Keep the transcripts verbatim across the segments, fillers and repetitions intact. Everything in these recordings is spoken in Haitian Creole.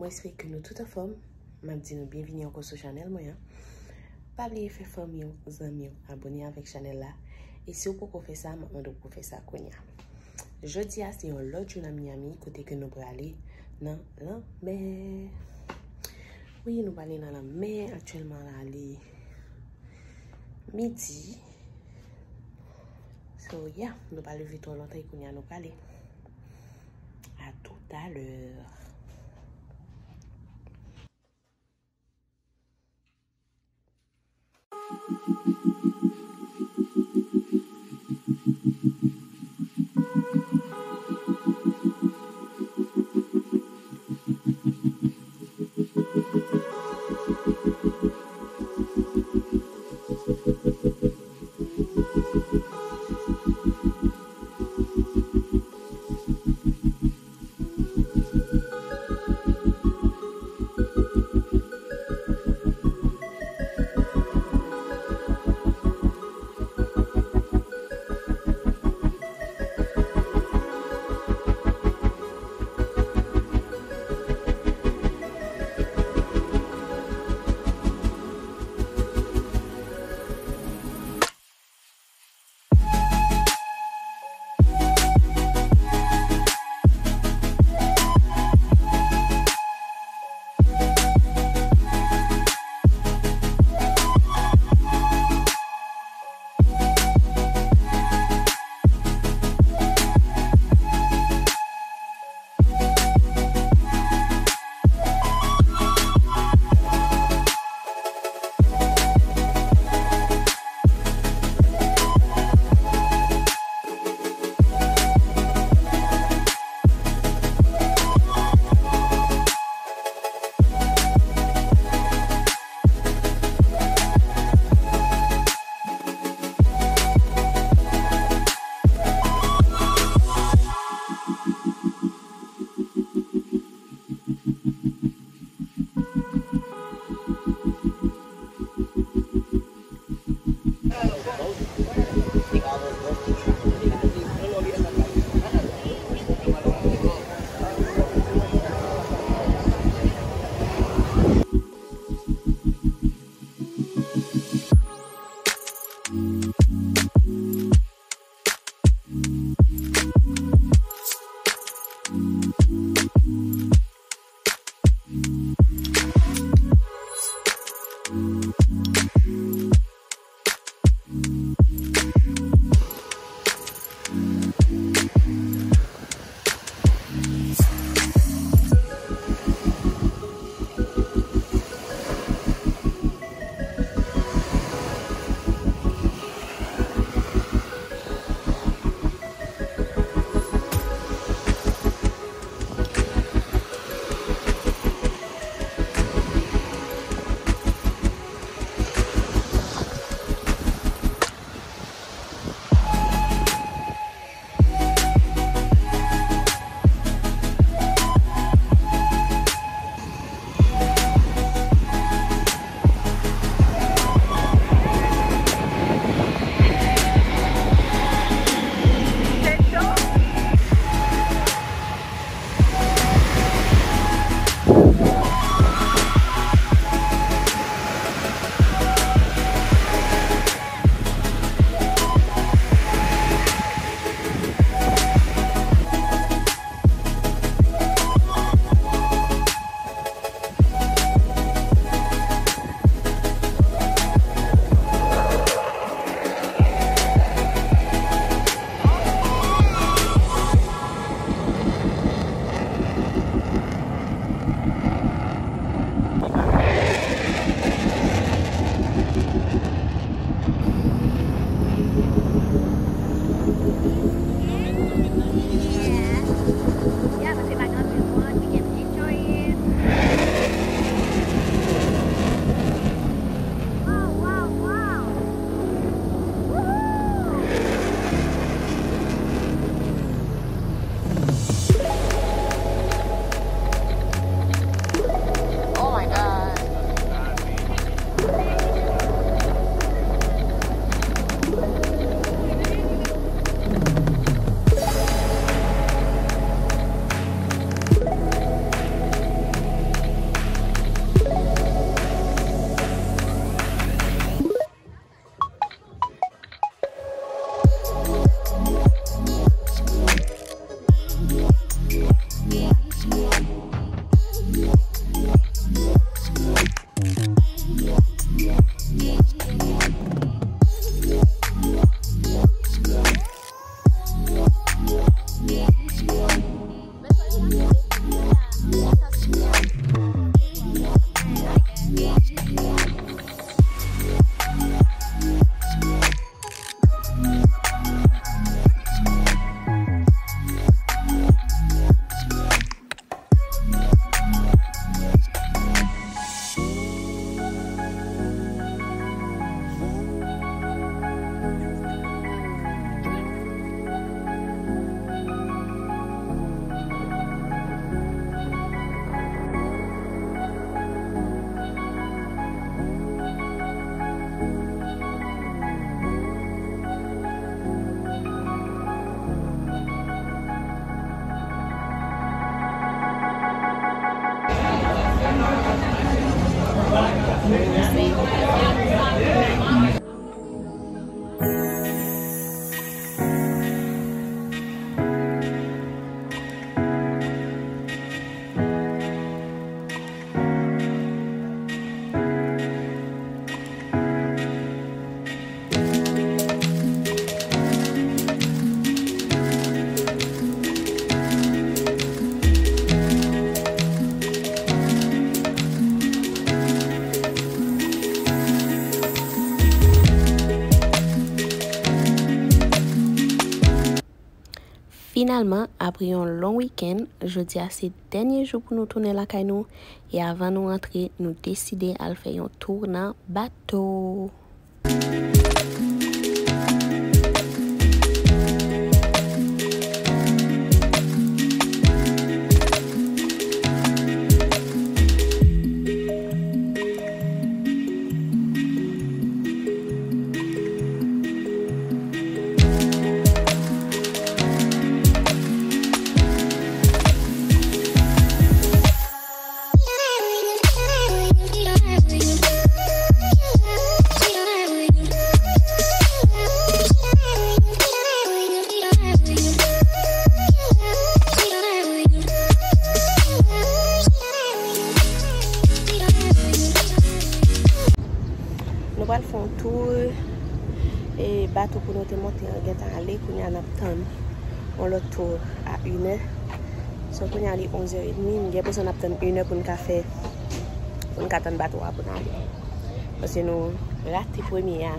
Mwen espere ke nou tout anfòm. M ap di nou byenvini ankò sou chanèl mwen an. Pa bliye fè fanmi w, zanmi w abòne avèk chanèl la. E si w poko fè sa, m ap mande w pou w fè sa kounye a. Jodi a, se yon lòt jou nan Miami, kote ke nou prale nan lanmè. Wi, nou prale nan lanmè. Aktyèlman la, li midi. So, yeah, nou pa leve twò lontan e kounye a nou prale. À tout à l'heure. Finalman, apre yon long wikenn, jodi a se dènye jou pou nou tounen lakay nou, e avan nou rantre, nou deside al fè yon tou nan bato. Nou pral fè yon tou, e bato pou nou te monte an gentan ale, kounye a n ap tann yon lòt tou a inè. So, kounye a li onzè edmi, m gen enpresyon n ap tann inè pou n ka fè, pou n ka tann bato a pou n ale. Paske nou rate premye a.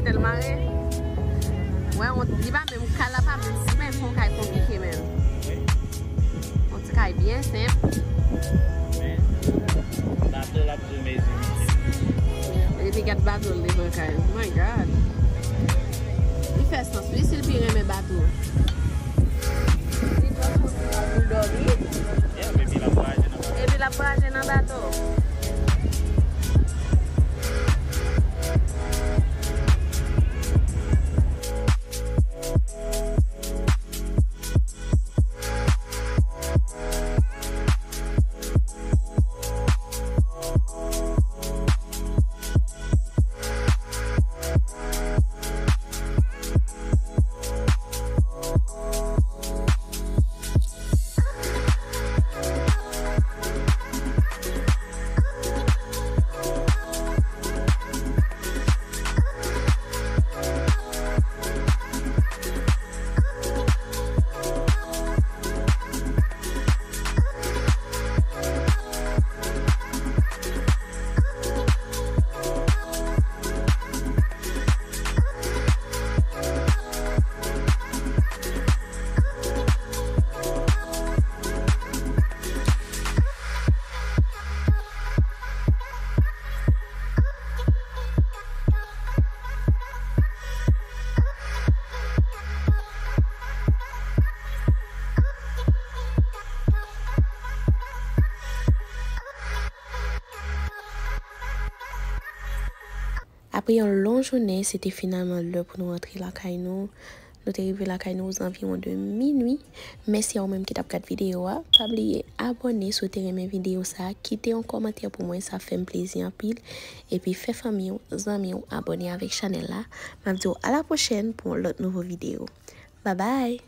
Tèl mare. Wè, on, li pa menm kay la, pa menm senp, on kay konplike menm. On ti kay byen senp. Bato l ap di mezanmi. Epi gad bato l devan kay. Oh my God. Li fè sans, wi, si l pi renmen bato. Li twò kontan pou l dòmi. Yeah, epi l ap vwayaje nan bato. Epi l ap vwayaje nan bato. Apre yon long jounen, se te finalman lè pou nou rantre lakay nou. Nou te rive lakay nou ozanviwon de minui. Mèsi a ou menm ki t ap gad videyo a. Pa bliye abòne si w te renmen videyo sa a. Kite yon kòmantè pou mwen, sa fè m plezi anpil. Epi fè fanmi w, zanmi w abòne avèk chanèl la. M ap di w a la pwochèn pou yon lòt nouvo videyo. Babay!